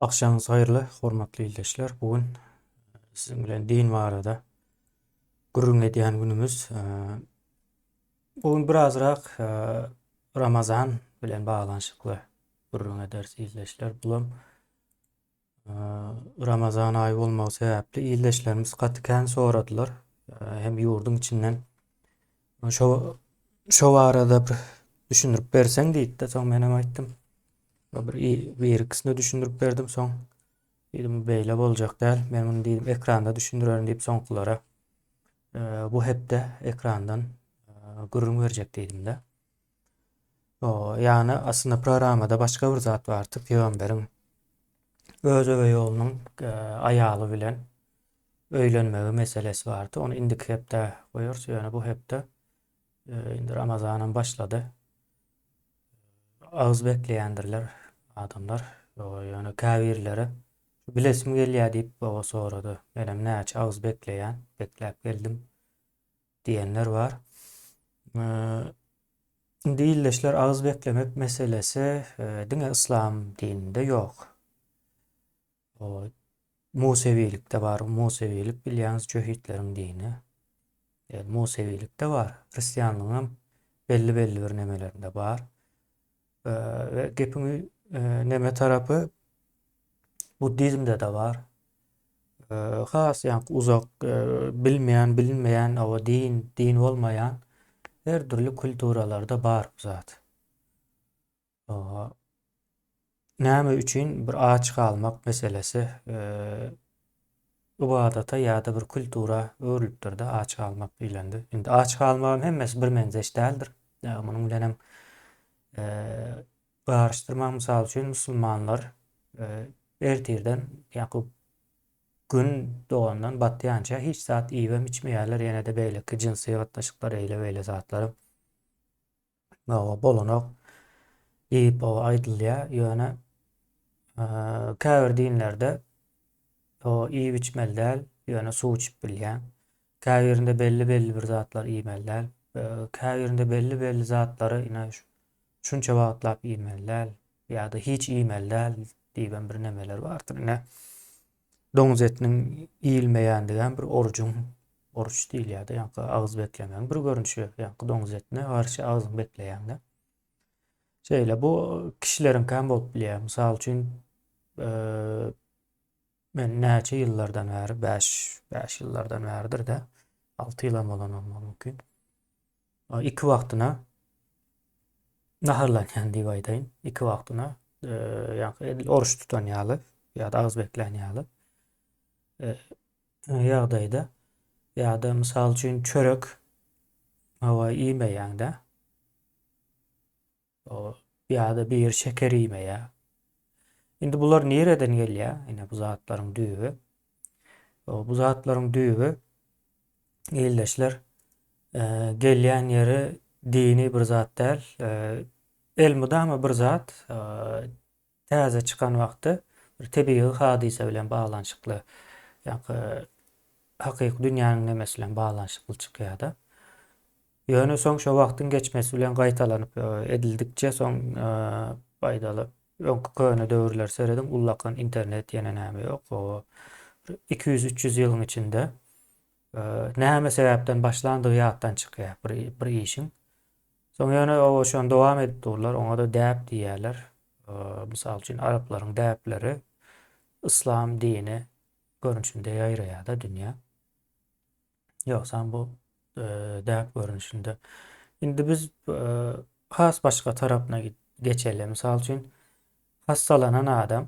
Agşamyňyz haýyrly, hormatly ildeşler. Bu gün siziň bilen din barada gürrüň edýän günümiz. Bu gün birazrak Ramazan bilen baglanyşykly gürrüň ederis ildeşler. Bulam Ramazan aýy bolmagy sebäpli ildeşlerimiz gaty kän soradylar. Hem ýurduň içinden şo şo barada bir düşündirip berseň diýdi-de, soň menem aýtdym. Bir bir ikisine düşündirip berdim soň diýdim beýle boljak däl. Men muny diýdim ekranda düşündirerin diýip soňkulara bu hepde ekrandan gürrüň berjek diýdim-de. Ýagny aslynda programmada başga bir zat bardy. Pygamberiň öz öweý oglunyň aýaly bilen öýlenmegi meselesi bardy. Ony indiki hepdä goýarys. Ýöne bu hepde indi Ramazanam başlady. Agyz bekleýändirler adamlar. Ýöne käbirleri bilesim gelýär diýip sorady. Menem näçe agyz bekleýän, bekläp geldim. Diýenler bar. Indi ildeşler agyz beklemek meselesi diňe yslam dininde ýok. Musewilikde bar. Musewilik bilýäňiz jöhitleriň dini. Musewilikde bar. Hristianlygyň belli-belli bir nemelerinde bar. We gepiň neme tarapy buddizmde-de bar. Has ýaňky uzak bilmeýän, bilinmeýän, oba din, din bolmaýan her dürli kulturalarda bar bu zat. Näme üçin bir aç galmak meselesi ybadata ýa-da bir kultura öwrülipdir-de aç galmak diýlende. Indi aç galmagyň hemmesi birmenzeş däldir. Munuň bilen hem garyşdyrmaň. Mysal üçin, musulmanlar ertirden ýa-da gün dogandan batýança hiç zat iýibem içmeýärler, ýene-de beýleki jynsy gatnaşyklar eýle-beýle zatlaram bolanok diýip aýdylýar. Ýöne käbir dinlerde iýip içmeli däl, ýöne suw içip bilýäň. Käbirinde belli-belli bir zatlar iýmeli däl. Käbirinde belli-belli zatlary ine şunça wagtlap iýmeli däl ýa-da hiç iýmeli däl diýibem bir nemeler bardyr. Ine doňuz etiniň iýilmeýändigi hem bir orujuň oruç diýilýär-de, ýaňky agyz beklemegiň bir görnüşi, ýaňky doňuz etine garşy agzyňy bekleýäň-de. Şeýle bu kişileriňkäm bolup bilýär. Mysal üçin, Men näçe ýyllardan bäri, 5, 5 ýyllardan bäridir-de, 6 ýylam bolan bolmagy mümkin. Iki wagtyna naharlanýan diýip aýdaýyn. Iki wagtyna, ýa-da edil oruç tutan ýaly, ýa-da agyz beklän ýaly ýagdaýda ýa-da mysal üçin çörek hawa iýmeýäň-de. Ýa-da biri şeker iýmeýär. Indi bular nireden gelýär? Ine bu zatlaryň düýbi. Bu zatlaryň düýbi ildeşler e, gelýän ýeri dini bir zat däl. E, elmydama bir zat e, täze çykan wagty bir tebigy hadysa bilen baglanyşykly, ýa-da hakyky dünýäniň nemesi bilen baglanyşykly çykýar-da. Ýöne soň şo wagtyň geçmesi bilen gaýtalanyp edildikçe soň aýdaly öňki köne döwürler serediň ullakan internet ýene näme ýok o 200-300 ýylyň içinde näme sebäpden başlandygy ýatdan çykýar bir, bir işiň. Soň ýöne o şony dowam edip durlar, oňa-da däp diýýärler. Mysal üçin araplaryň däpleri yslam dini görnüşinde ýaýraýar-da dünýä. Ýogsam bu däp görnüşinde. Indi biz has başga tarapyna geçeli. Mysal üçin, hassalanan adam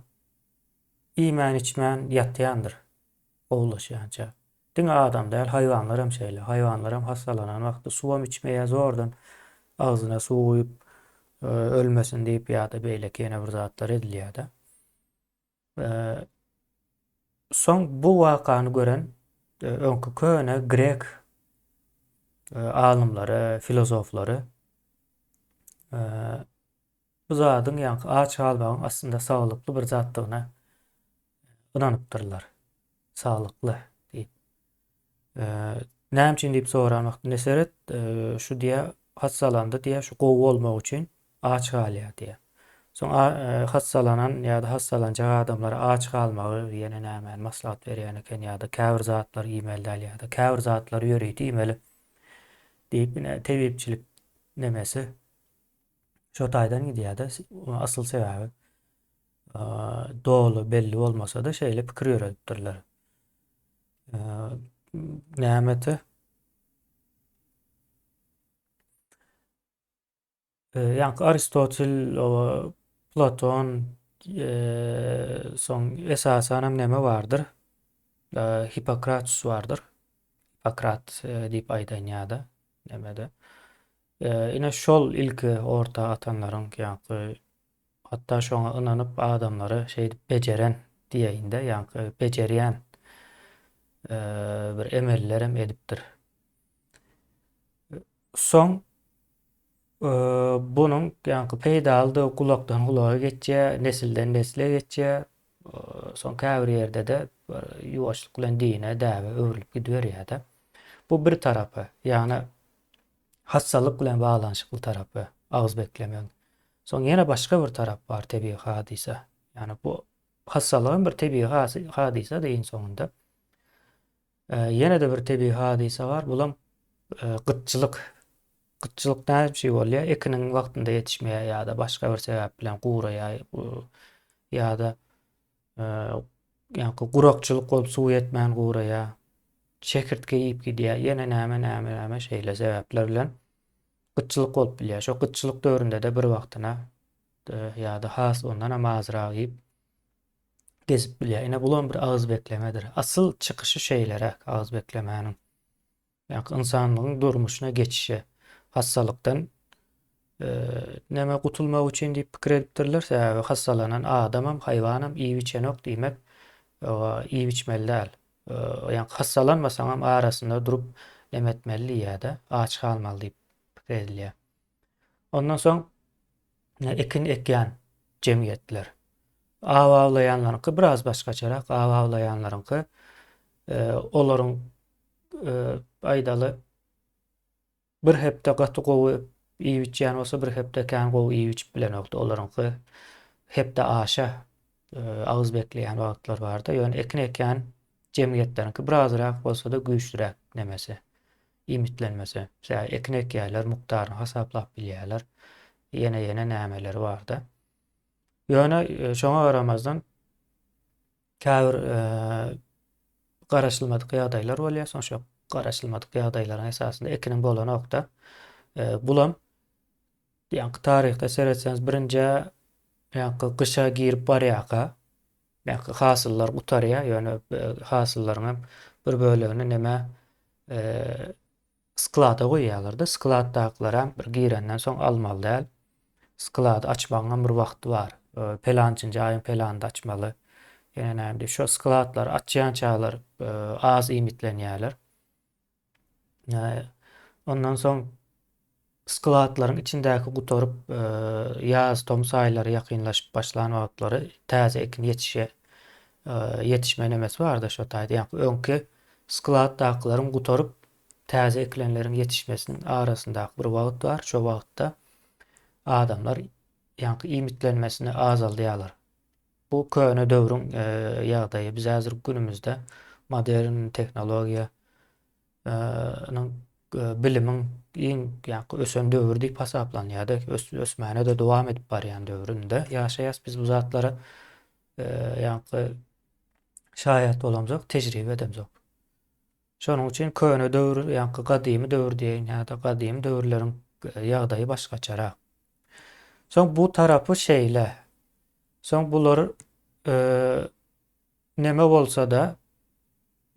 iýmän-içmän ýatýandyr gowulaşýança. Diňe adam däl, haýwanlar hem şeýle. Haýwanlar hem hassalanan wagty suwam içmeýär, zordan agzyna suw guýup, ölmesin diýip ýa-da beýleki ýene bir zatlar edilýär-de. Soň bu wakany gören öňki köne grek alymlary, filozoflary bu zadyň ýaňky aç galmagyň aslynda saglykly bir zatdygyna ynanypdyrlar. Saglykly diýip. Näme üçin diýip soran wagtynda seret, şu diýä hassalandy diýä, şu gowy bolmak üçin aç galýar diýä. Soň hassalanan ýa-da hassalanjak adamlara aç galmagy ýene nämäni maslahat berýän eken ýa-da käbir zatlary iýmeli däl ýa-da käbir zatlary ýörite iýmeli diýip ine tebipçilik nemesi şo taýdan gidýär-de asyl sebäbi doly belli bolmasa-da şeýle pikir ýöredipdirler. Nämeti? Ýaňky Aristotel, Platon, soň esasanam neme bardyr? Hippokratus bardyr. Hippokrat diýip aýdan ýa-da nemede. Ine şol ilki orta atanlaryň ýaňky hatda şoňa ynanyp adamlary şeýdip bejeren diýeýin-de, ýaňky bejerýän bir emellerem edipdir. Soň bunuň ýaňky peýdalydygy gulakdan gulaga geçýär, nesilden nesle geçýär. Soň käbir ýerde-de ýuwaşlyk bilen dine, däbe öwrülip gidiberýär-de. Bu bir tarapy, ýagny hassalyk bilen baglanyşykly tarapy agyz beklemegiň. Soň ýene başga bir tarap bar tebigy hadysa. Ýagny bu hassalygam bir tebigy hadysa-da iň soňunda. Ýene-de bir tebigy hadysa bar, bulam gytçylyk. Gytçylyk näme üçin bolýar? Ekiniň wagtynda ýetişmeýär ýa-da başga bir sebäp bilen guraýar ýa-da ýaňky gurakçylyk bolup suw ýetmän guraýar. Çekirtge iýip gidýär. Ýene näme näme näme şeýle sebäpler bilen gytçylyk bolup bilýär. Şo gytçylyk döwründe-de bir wagtyna ýa-da has ondanam azrak iýip gezip bilýär. Ine bulam bir agyz beklemedir. Asyl çykyşy şeýleräk agyz beklemäniň. Ýa ynsanlygyň durmuşyna geçişi hassalykdan e, näme gutulmak üçin diýip pikir edipdirler. Sebäbi hassalanan adamam, haýwanam iýip içenok diýmek, iýip içmeli däl. E, ýa hassalanmasaňam arasynda durup neme etmeli diýýär-de, aç galmaly diýip pikir edilýär. Ondan soň ekin ekýän jemgyýetler. Aw awlaýanlaryňky biraz başgaçarak, aw awlaýanlaryňky e, olaryň e, aýdaly bir hepde gaty gowy iýip içýän bolsa, bir hepde kän gowy iýip içip bilenokdy. Olaryňky hepde aşa e, agyz bekleýän wagtlar bardy. Ýöne ekin ekýän jemgyýetleriňki birazrak bolsa-da güýçlüräk nemesi. Iýmitlenmese. Sebäbi ekin ekýärler, mukdaryny hasaplap bilýärler. Ýene-ýene nämeleri barda. Ýöne e, şoňa garamazdan käbir e, garaşylmadyk ýagdaýlar bolýar. Soň şo garaşylmadyk ýagdaýlaryň esasynda ekiniň bolanokda. E, bulam ýaňky taryhda seretseňiz birinji ýaňky gyşa girip barýarka Ýa-da hasyllar gutarýar, ýöne hasyllaryň hem bir bölegini neme sklada goýýarlar-da, skladdakylaram bir girenden soň almaly däl. Sklady açmagyň hem bir wagty bar. Pelançynjy aýyň pelanynda açmaly. Ýene näme diýip, şo skladlary açýançalar az iýmitlenýärler. Ondan soň skladlaryň içindäki gutaryp, ýaz, tomus aýlary ýakynlaşyp başlan wagtlary täze ekin ýetişe ýetişme nemesi bardy şo taýda. Ýa öňki skladdakylaryň gutaryp, täze ekilenleriň ýetişmesiniň arasyndaky bir wagt bar. Şo wagtda adamlar ýaňky iýmitlenmesini azaldýarlar. Bu köne döwrüň ýagdaýy. Biz häzir günümizde modern tehnologiýa nyň bilimiň iň ýaňky ösen döwri diýip hasaplanýar-da, ösmäne-de dowam edip barýan döwründe ýaşaýas. Biz bu zatlara ýaňky şaýat bolamzok, tejribe edemzok. Şonuň üçin köne döwür, ýaňky gadymy döwür diýeýin ýa-da gadymy döwürleriň ýagdaýy başgaçarak. Soň bu tarapy şeýle. Soň bular e, neme bolsa-da,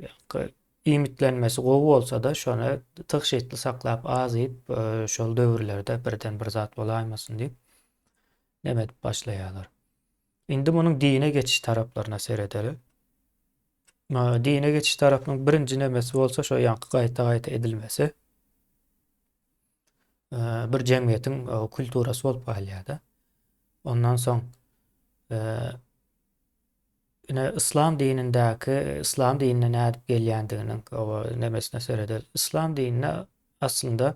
ýaňky iýmitlenmesi gowy bolsa-da, şony tygşytly saklap az iýip, e, şol döwürlerde birden bir zat bolaýmasyn diýip, neme edip başlaýarlar. Indi munuň dine geçiş taraplaryna seredeli. Dine geçiş tarapynyň birinji nemesi bolsa şo ýaňky gaýta-gaýta edilmesi. Bir jemgyýetiň kulturasy bolup galýar-da. Ondan soň ine yslam dinindäki yslam dinine nädip gelýändiginiň nemesine seredeli. Yslam dinine aslynda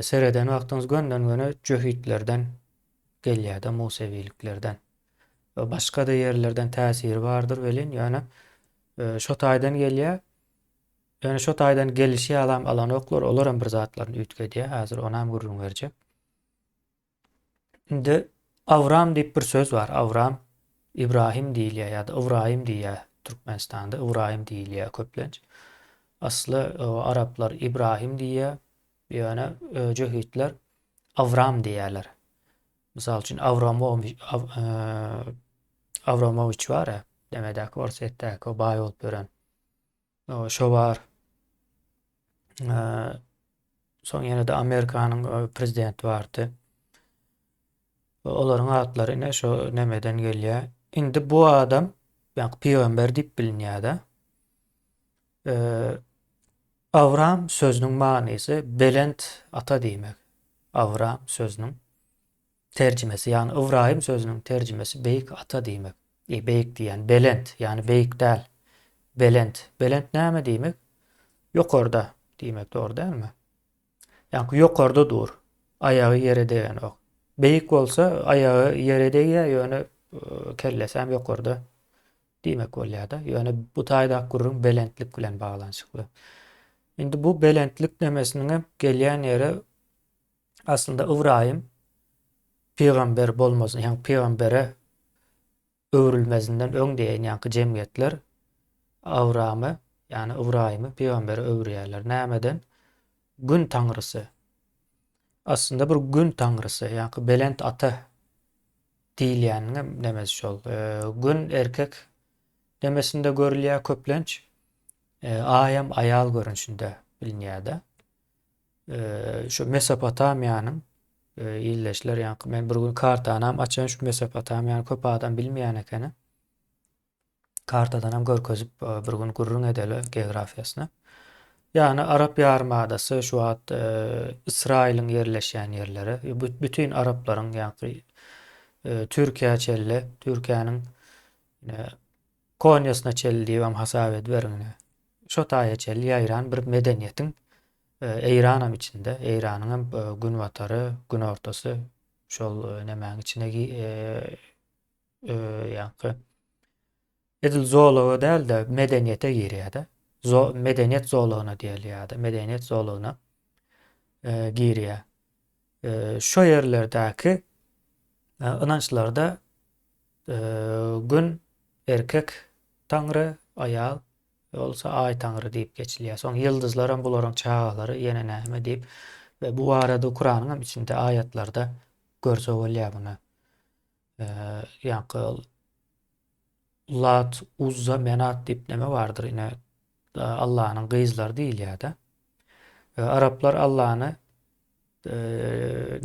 sereden wagtyňyz gönden-göni jöhitlerden. gelýär-de musewiliklerden. Başga-da ýerlerden täsiri bardyr welin, ýöne şo taýdan gelýär. Ýöne şo taýdan gelişi ýalam alanoklar, olaram bir zatlaryny üýtgedýär. Häzir onam gürrüň berjek. Indi Awram diýip bir söz bar. Awram, Ibrahim diýilýär ýa-da Ybraýym diýýär Türkmenistanda Ybraýym diýilýär köplenç. Asly araplar Ibrahim diýýär, ýöne jöhitler Awram diýýärler. Mysal üçin Awramowiç Awramowiç bar-a, nemedäki Orsýetdäki o baý bolup ýören. Şo bar. Soň ýene-de Amerikanyň prezidenti bardy. Olaryň atlary ine şo nemeden gelýär. Indi bu adam, ýagny pygamber diýip bilinýär-de. Awram sözüniň manysy belent ata diýmek. Awram sözüniň terjimesi, ýagny Ybraýym sözüniň terjimesi beýik ata diýmek. E, beýik diýýän, belent, ýagny beýik däl. Belent. Belent näme diýmek? Ýokarda diýmek, dogry dälmi? Ýagny ýokarda dur. Aýagy ýere degenok. Beýik bolsa aýagy ýere degýär, ýöne e, kellesi hem ýokarda diýmek bolýar-da. Ýöne bu taýdaky gürrüň belentlik bilen baglanyşykly. Indi bu belentlik nemesiniň hem gelýän ýeri Aslynda Ybraýym pygamber bolmazyn, ýagny pygambere öwrülmezinden öň diýen ýaňky jemgyýetler Awramy, ýagny Ybraýymy pygambere öwürýärler. Nämeden? Gün taňrysy. Aslynda bir gün taňrysy, ýaňky belent ata diýilýäniň hem nemesi şol. Gün erkek nemesinde görülýär köplenç. Aýam aýal görnüşinde bilinýär-de. Şu Mesopotamiýanyň ildeşler ýaňky men bir gün kartanam açan şu Mesopotamiýany köp adam bilmeýän ekeni. Kartadanam görkezip bir gün gürrüň edeli geografiýasyny. Ýagny Arap ýarymadasy şu wagt Ysraýylyň ýerleşýän ýerleri, bütin araplaryň ýaňky Türkiýä çenli, Türkiýäniň Konýasyna çenli diýibem hasap ediberiň ine. Şo taýa çenli ýaýran bir medeniýetiň Eýranam içinde, Eýranyň hem günbatary, günortasy şol nemäň içine ýaňky edil zolaga däl-de medeniýete girýär-de. Zo medeniýet zolagyna diýeli ýa-da medeniýet zolagyna girýär. Şo ýerlerdäki ynançlarda Gün erkek taňry, aýal bolsa Aý taňry diýip geçilýär. Soň ýyldyzlaram bularyň çagalary ýene näme diýip we bu barada Kuranyň hem içinde aýatlarda görse bolýar muny. Ýaňky ol Lat, Uzza, Menat diýip näme bardyr ine Allanyň gyzlary diýilýär-de. Araplar Allany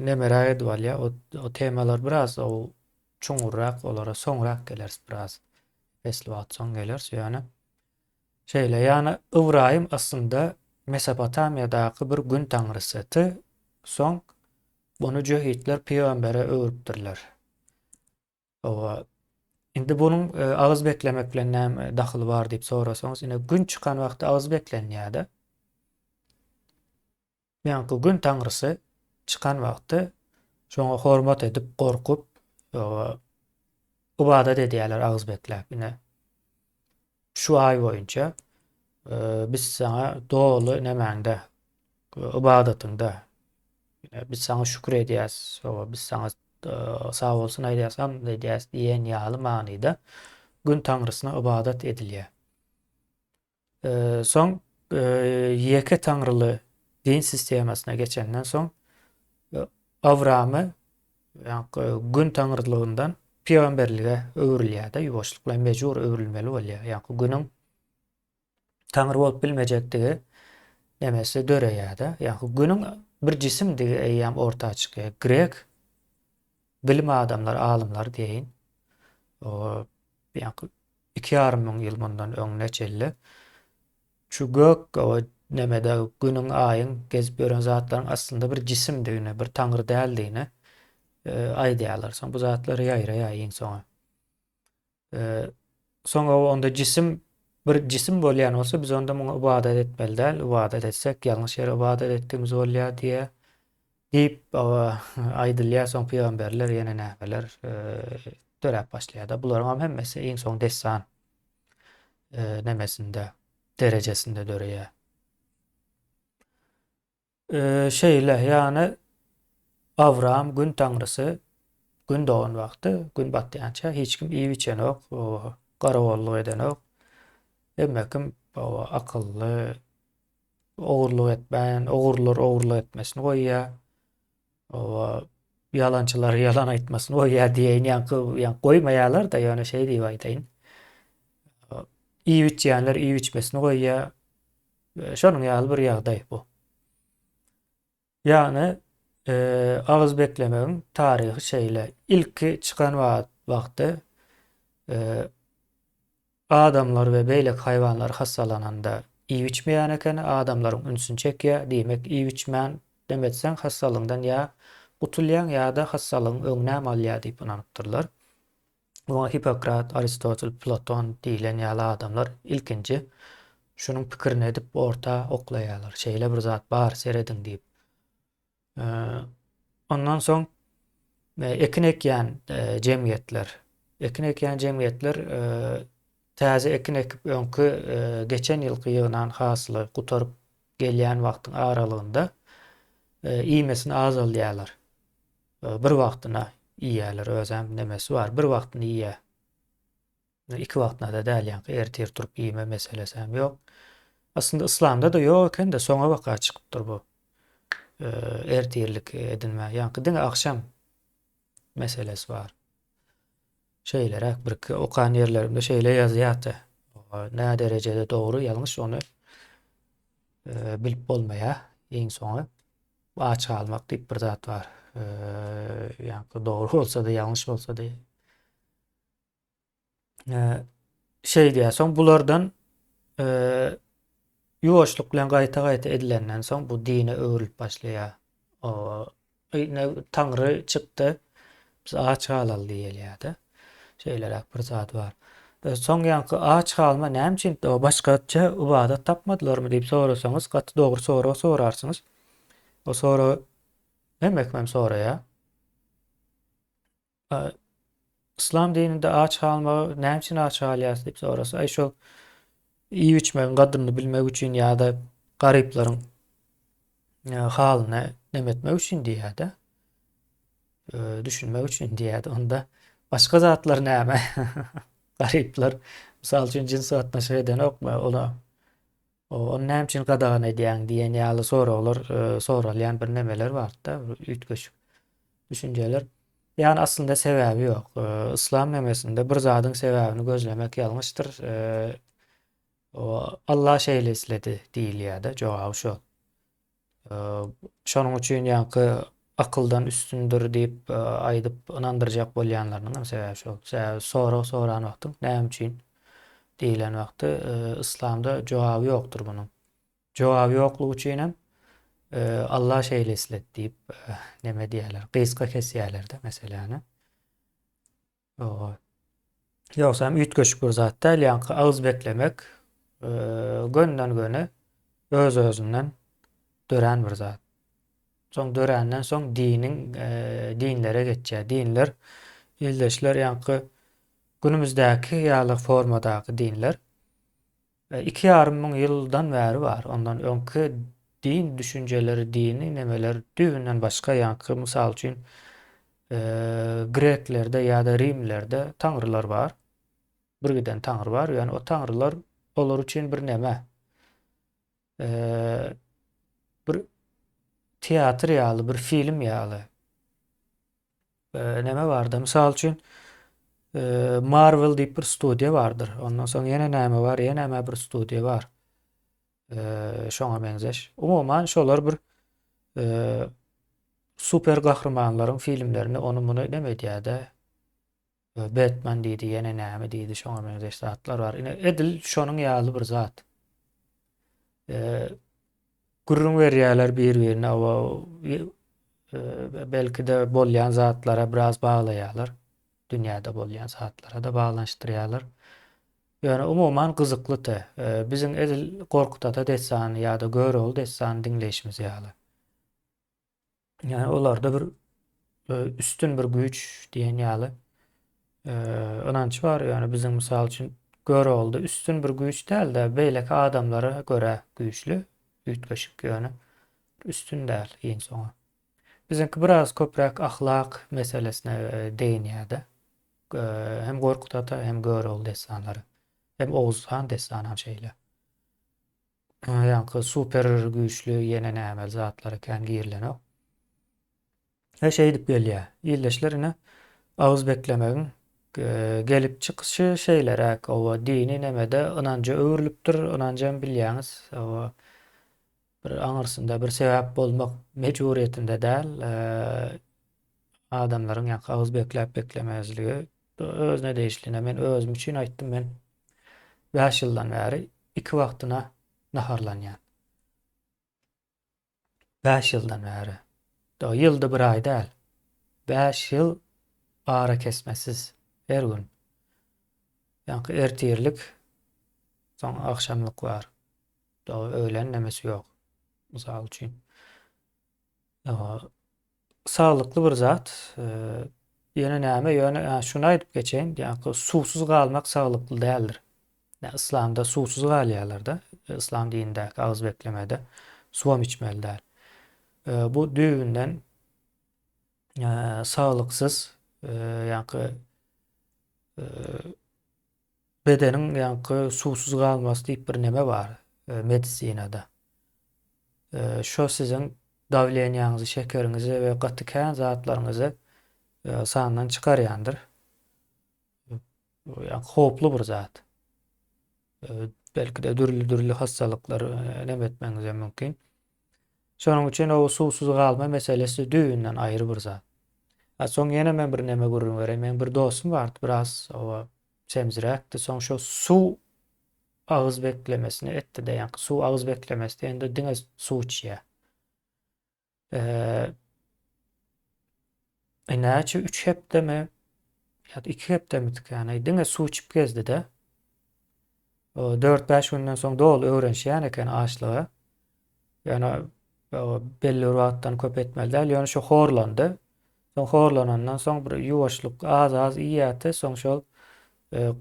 nemeräk edip alýar. O, o temalar biraz o çuňňurrak olara soňrak geleris biraz. Esli wagt soň geleris ýöne. Şeýle, ýagny Ybraýym aslynda Mesopotamiýadaky bir gün taňrysydy. Soň bunu jöhitler pygambere öwrüpdirler. Owa. Indi bunuň e, agyz beklemek bilen näme dahyly bar diýip sorasaňyz, ine gün çykan wagty agyz beklenýär-de. Ýaňky gün taňrysy çykan wagty şoňa hormat edip, gorkup, ybadat edýärler agyz bekläp. Ine, şu aý boýunça biz saňa doly nemäňde, ybadatyňda, biz saňa şükür edýäs, biz saňa sag bolsun aýdýas, hamd edýäs diýen ýaly manyda gün taňrysyna ybadat edilýär. Soň ýeke taňryly din sistemasyna geçenden soň Awramy gün taňrylygyndan pygamberlige öwrülýär-de, ýuwaşlyk bilen mejbur öwrülmeli bolýar. Ýagny günüň taňry bolup bilmejekdigi nemesi döreýär-de. Ýagny günüň bir jisimdigi eýýäm orta çykýar. Grek bilim adamlary, alymlary diýeýin. Ýagny 2500 ýyl mundan öňüne çenli şu gök o nemede günüň, aýyň gezip ýören zatlaryň aslynda bir jisimdigini, bir taňry däldigini e, aýdýarlar. Soň bu zatlar ýaýraýar iň soňy. E, soň onda jisim bir jisim bolýan bolsa biz onda muňa ybadat etmeli däl. Ybadat etsek ýalňyş ýere ybadat etdigimiz bolýar diýýär. Diýip, aýdylýar, soň pygamberler ýene nämeler döräp başlaýar-da. Bularyňam hemmesi iň soň dessan nemesinde, derejesinde döreýär. Şeýle, ýagny Awram gün taňrysy gün dogan wagty, gün batýança hiç kim iýip-içenok, garagolluk edenok. Hemme kim akylly, Ogurlyk etmän, ogrular ogurlyk etmesini goýýar. Oba ýalançylar ýalan aýtmasyny goýýar diýeýin, ýaňky ýaňky goýmaýarlar-da, ýöne şeý diýip aýdaýyn. Iýip içýänler iýip içmesini goýýar. Şonuň ýaly bir ýagdaý bu. Ýagny agyz beklemegiň taryhy şeýle. Ilki çykan wagty adamlar we beýleki haýwanlar hassalananda iýip içmeýän ekeni, adamlaryň ünsüni çekýär. Diýmek, iýip içmän dem etseň hassalygyňdan ýa gutulýaň ýa-da hassalygyň öňünem alýar diýip ynanypdyrlar. Muňa Hippokrat, Aristotel, Platon diýlen ýaly adamlar ilkinji şunuň pikirini edip orta oklaýarlar. Şeýle bir zat bar, serediň diýip. Ondan soň ekin ekýän jemgyýetler, ekin ekýän jemgyýetler täze ekin ekip öňki geçen ýylky ýygnan hasyly gutaryp gelýän wagtyň aralygynda iýmesini azaldýarlar. Bir wagtyna iýýärler özem nemesi bar bir wagtyny iýýär. Iki wagtyna-da däl ýaňky ertir turup iýme meselesi hem ýok. Aslynda yslamda-da ýok eken-de soňa baka çykypdyr bu. Ertirlik edinme. Ýaňky diňe agşam meselesi bar. Şeýleräk bir iki okan ýerlerimde şeýle ýazýardy. Nä derejede dogry ýalňyş ony bilip bolmaýar iň soňy. Aç galmak diýip bir zat bar. Ýaňky dogry bolsa-da, ýalňyş bolsa-da. Şeý diýýär. Soň bulardan ýuwaşlyk bilen gaýta-gaýta edilenden soň bu dine öwrülip başlaýar. Ine Taňry çykdy. Biz aç galaly diýilýär-de. Şeýleräk bir zat bar. Soň ýaňky aç galma näme üçin başgaça ybadat tapmadylarmy diýip sorasaňyz, gaty dogry sorag sorarsyňyz. O sorag hemme kim hem soraýar. Yslam dininde aç galmagy näme üçin aç galýarys diýip sorasa, aý şol iýip içmegiň gadryny bilmek üçin ýa-da garyplaryň halyny neme etmek üçin diýýär-de. Düşünmek üçin diýýär. Onda başga zatlar näme? Garyplar mysal üçin jyns gatnaşyk edenokmy? Ola Ony näme üçin gadagan edýäň diýen ýaly soraglar soralýan bir nemeler bardy-da, üýtgeşik düşünjeler. Ýagny aslynda sebäbi ýok. Yslam nemesinde bir zadyň sebäbini gözlemek ýalňyşdyr. Allah şeýle isledi diýilýär-de, jogaby şo. Şonuň üçin ýaňky akyldan üstündir diýip aýdyp ynandyrjak bolýanlarynyň hem sebäbi şol. Sebäbi sorag soran wagtyň näme üçin diýlen wagty yslamda jogaby ýokdur munuň. Jogaby ýoklugy üçin hem Allah şeýle isledi diýip neme diýýärler, gysga kesýärler-de meseläni. Ýogsam üýtgeşik bir zat däl, ýaňky agyz beklemek gönden-göni öz-özünden dörän bir zat. Soň döränden soň diniň dinlere geçýär. Dinler ildeşler ýaňky günümizdäki ýaly formadaky dinler 2,5 ýyldan bäri bar. Ondan öňki din düşünjeleri, dini nemeler düýbünden başga. Ýaňky mysal üçin greklerde ýa-da rimlerde taňrylar bar. Bir giden taňry bar. Ýöne o taňrylar olar üçin bir neme. Bir teatr ýaly, bir film ýaly. Neme bardy? Mysal üçin Marvel diýip bir studiýa bardyr. Ondan soň ýene näme bar? Ýene näme bir studiýa bar. Şoňa meňzeş. Umuman şolar bir super gahrymanlaryň filmlerini ony muny neme edýär-de. Batman diýdi, ýene näme diýdi, şoňa meňzeş zatlar bar. Ine edil şonuň ýaly bir zat. Gürrüň berýärler bir-birine, belki-de bolýan zatlara biraz baglaýarlar. Dünýäde bolýan zatlara-da baglanyşdyrýarlar. Ýöne umuman gyzykly-da. Biziň edil Gorkut ata dessany ýa-da Görogly dessany diňleýşimiz ýaly. Ýani olarda bir üstün bir güýç diýen ýaly ynanç bar. Ýöne biziň mysal üçin Göroglyda üstün bir güýç däl-de, beýleki adamlara görä güýçli, üýtgeşik ýöne üstün däl iň soňy. Biziňki biraz köpräk ahlak meselesine deginýär-de. Hem Gorkut ata, hem Görogly dessanlary, hem Oguz han dessanam şeýle. Ýaňky super güýçli ýene näme zatlara kän girilenok. He şeýdip gelýär. Ildeşler ine agyz beklemegiň gelip çykyşy şeýleräk. Owa dini nemede ynanja öwrülipdir. Ynanjam bilýäňiz. Owa bir aňyrsynda bir sebäp bolmak mejburyýetinde däl. Adamlaryň ýaňky agyz bekläp beklemezligi özüne degişli. Ine men özüm üçin aýtdym men 5 ýyldan bäri iki wagtyna naharlanýan. 5 ýyldan bäri. Ýylda bir aý däl. 5 ýyl arakesmesiz her gün. Ýaňky ertirlik, soň agşamlyk bar. Öýlän nemesi ýok. Mysal üçin. Saglykly bir zat. Ýöne näme, ýöne şuny aýdyp geçeýin, ýaňky suwsuz galmak saglykly däldir. Yslamda suwsuz galýarlar-da, yslam dinindäki agyz beklemede suwam içmeli däl. Bu düýbünden saglyksyz, ýaňky bedeniň ýaňky suwsuz galmasy diýip bir neme bar medisinada. Şo siziň dawleniýaňyzy, şekeriňizi we gaty kän zatlaryňyzy sandan çykarýandyr. Ýaňky howply bir zat. Belki-de dürli-dürli hassalyklar neme etmegiňiz hem mümkin. Şonuň üçin o suwsuz galma meselesi düýbünden aýry bir zat. A soň ýene men bir neme gürrüň bereýin. Meň bir dostum bardy, biraz oba semziräkdi. Soň şo suw agyz beklemesini etdi-de, ýaňky suw agyz beklemesi diýende diňe suw içýär. E näçe 3 hepdemi ýa-da 2 hepdemidikäni diňe suw içip gezdi-de. 4-5 günden soň doly öwrenişýän eken açlyga. Ýöne belli bir wagtdan köp etmeli däl. Ýöne şo horlandy. Soň horlanandan soň bir ýuwaşlyk az-az iýýärdi. Soň şol e,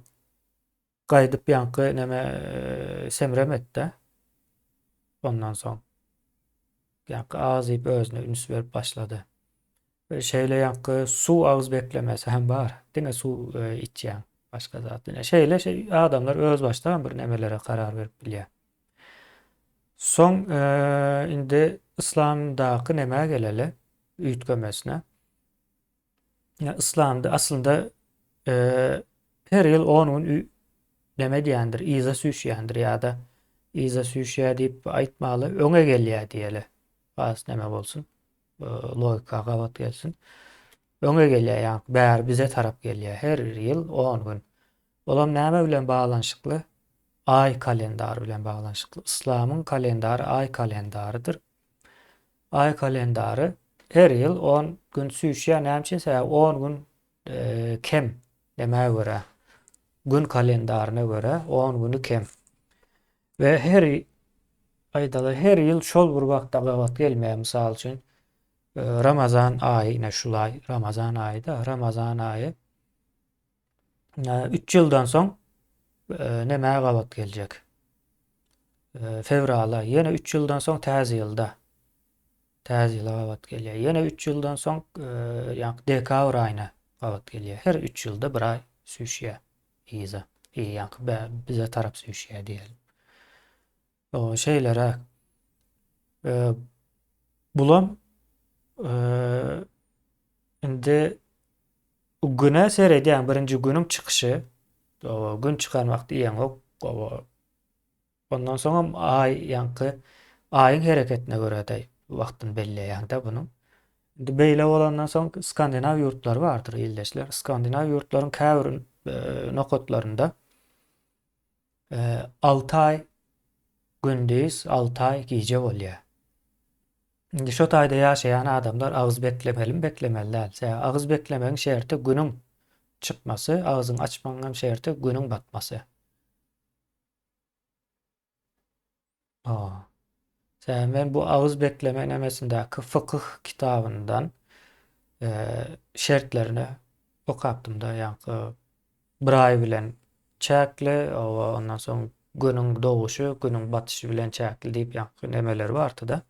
gaýdyp ýaňky neme e, semremedi-de. Ondan soň ýaňky az iýip özüne üns berip başlady. Şeýle ýaňky suw agyz beklemesi hem bar. Diňe suw e, içýäň, başga zat. Ine şeýle şey adamlar özbaşdak bir nemelere karar berip bilýär. Soň e, indi yslamdaky nämä geleli? Üýtgemesine. Ya yslamda aslynda e, her ýyl 10 gün näme diýendir, yza süýşýändir ýa-da yza süýşýär diýip aýtmaly, öňe gelýär diýeli. Has näme bolsun? Logika gabat gelsin. Öňe gelýär, ýagny bäri bize tarap gelýär. Her ýyl 10 gün. Olam näme bilen baglanyşykly? Aý kalendary bilen baglanyşykly. Yslamyň kalendary aý kalendarydyr. Aý kalendary her ýyl 10 gün süýşýär. Näme üçin? Sebäbi 10 gün e, kem nämä görä? Gün kalendaryna görä 10 güni kem. We her aýdaly her ýyl şol bir wagtda gabat gelmeýär. Mysal üçin, e, Ramazan aýy, ine şul aý Ramazan aýy-da, Ramazan aýy 3 e, ýyldan soň e, nämä gabat geljek? Fewrala, ýene 3 ýyldan soň täze ýylda. Täze ýyla gabat gelýär. Ýene 3 ýyldan soň, ýagny dekabr aýyna gabat gelýär. Her 3 ýylda bir aý süýşýär. Yza, ýaňky bize tarap süýşýär diýelim. O şeýleräk. E, bulam e, indi güne seredýän birinji günüň çykyşy, o gün çykan wagty iýeňok, o Ondan soňam aý ýaňky aýyň hereketine görä-de wagtyny belleýäň-de bunuň. Indi beýle bolandan soň Skandinaw ýurtlary bardyr ildeşler. Skandinaw ýurtlaryň käbir e, nokatlarynda 6 e, aý gündiz, 6 aý gije bolýar. Indi şo taýda ýaşaýan adamlar agyz beklemelimi, beklemeli däl. Sebäbi agyz beklemegiň şerti günüň çykmasy, agzyňy açmagyň hem şerti günüň batmasy. Sebäbi men bu agyz bekleme nemesindäki fykyh kitabyndan şertlerini okapdym-da, ýaňky bir aý bilen çäkli, ondan soň günüň doguşy, günüň batyşy bilen çäkli diýip ýaňky nemeleri bardy-da.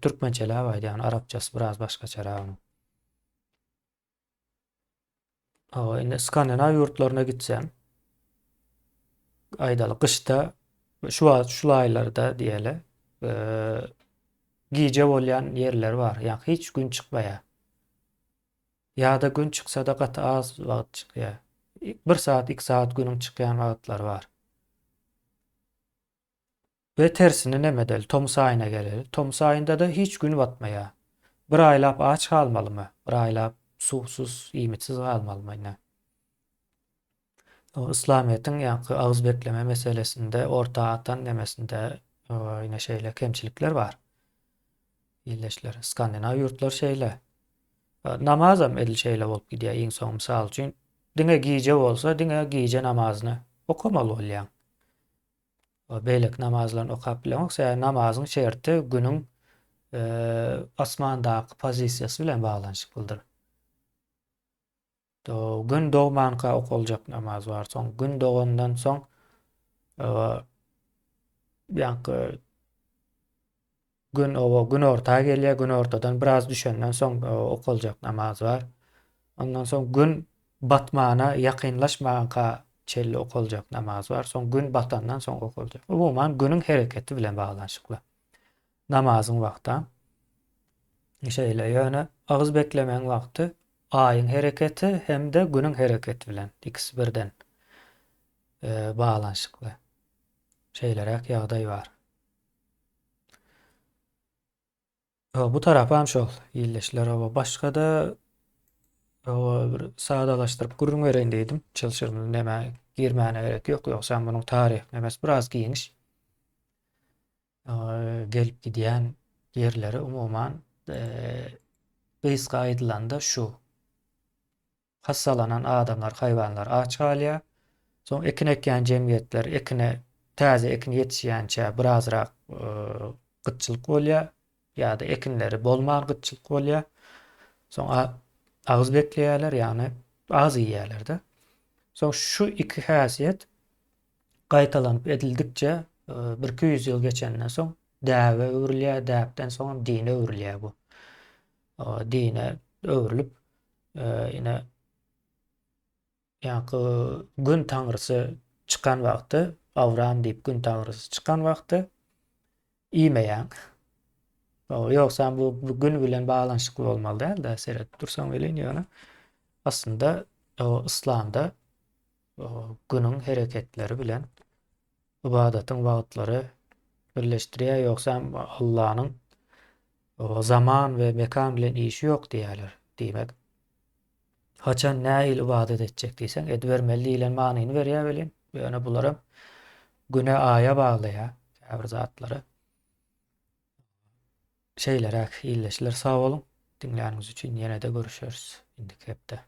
Türkmençeläp aýdýan, arapçasy biraz başgaçarak onuň. Hawa, indi Skandinaw ýurtlaryna gitseň, aýdaly gyşda şu wagt şu aýlarda diýeli, gije bolýan ýerler bar. Ýa hiç gün çykmaýar. Ýa-da gün çyksa-da gaty az wagt çykýar. Bir saat, iki saat günüň çykýan wagtlary bar. We tersine neme edeli, tomus aýyna geleli. Tomus aýynda-da hiç gün batmaýar. Bir aýlap aç galmalymy? Bir aýlap suwsuz, iýmitsiz galmalymy ine? O yslamyýetiň ýaňky agyz bekleme meselesinde orta atan nemesinde ine şeýle kemçilikler bar. Ildeşler, Skandinaw ýurtlary şeýle. Namazam edil şeýle bolup gidýär iň soň mysal üçin diňe gije bolsa diňe gije namazyny okamaly bolýaň. Beýleki namazlaryny okap bileňok, sebäbi namazyň şerti günüň asmandaky pozisiýasy bilen baglanyşyklydyr. Gün dogmanka okaljak namaz bar, soň gün dogandan soň ýaňky Gün oba günorta gelýär, günortadan biraz düşenden soň okaljak namaz bar. Ondan soň gün batmana ýakynlaşmanka çenli okaljak namaz bar. Soň gün batandan soň okaljak. Umuman günüň hereketi bilen baglanyşykly. Namazyň wagtam şeýle. Ýöne agyz beklemegiň wagty aýyň hereketi hem-de günüň hereketi bilen ikisi birden baglanyşykly. Şeýleräk ýagdaý bar. Bu tarapam şol ildeşler oba başgada oba bir sadalaşdyryp gürrüň bereýin diýdim. Çylşyrymly nämä girmäne gerek ýok. Ýogsam munuň taryhy nemesi biraz giňiş. Gelip gidýän ýerleri umuman gysga aýdylanda şu. Hassalanan adamlar, haýwanlar aç galýar. Soň ekin ekýän jemgyýetler ekine täze ekin ýetişýänçä birazrak gytçylyk bolýar ýa-da ekinleri bolman gytçylyk bolýar. Soň agyz bekleýärler, ýagny az iýýärler-de. Soň şu iki häsiýet gaýtalanyp edildikçe birki ýüz ýyl geçenden soň däbe öwrülýär, däpden soňam dine öwrülýär bu. Dine öwrülip, Ine, ýaňky gün taňrysy çykan wagty, Awram diýip gün taňrysy çykan wagty iýmeýäň. Ýogsam bu gün bilen baglanyşykly bolmaly däl-de, seredip dursaň welin ýöne aslynda o yslamda günüň hereketleri bilen ybadatyň wagtlary birleşdirýär, ýogsam Allanyň zaman we mekan bilen işi ýok diýýärler. Diýmek, haçan nähili ybadat etjek diýseň, edibermeli diýlen manyny berýär welin, ýöne bularam güne, aýa baglaýar käbir zatlary. Şeýleräk ildeşler sag boluň. Diňläniňiz üçin ýene-de görüşeris indiki hepde.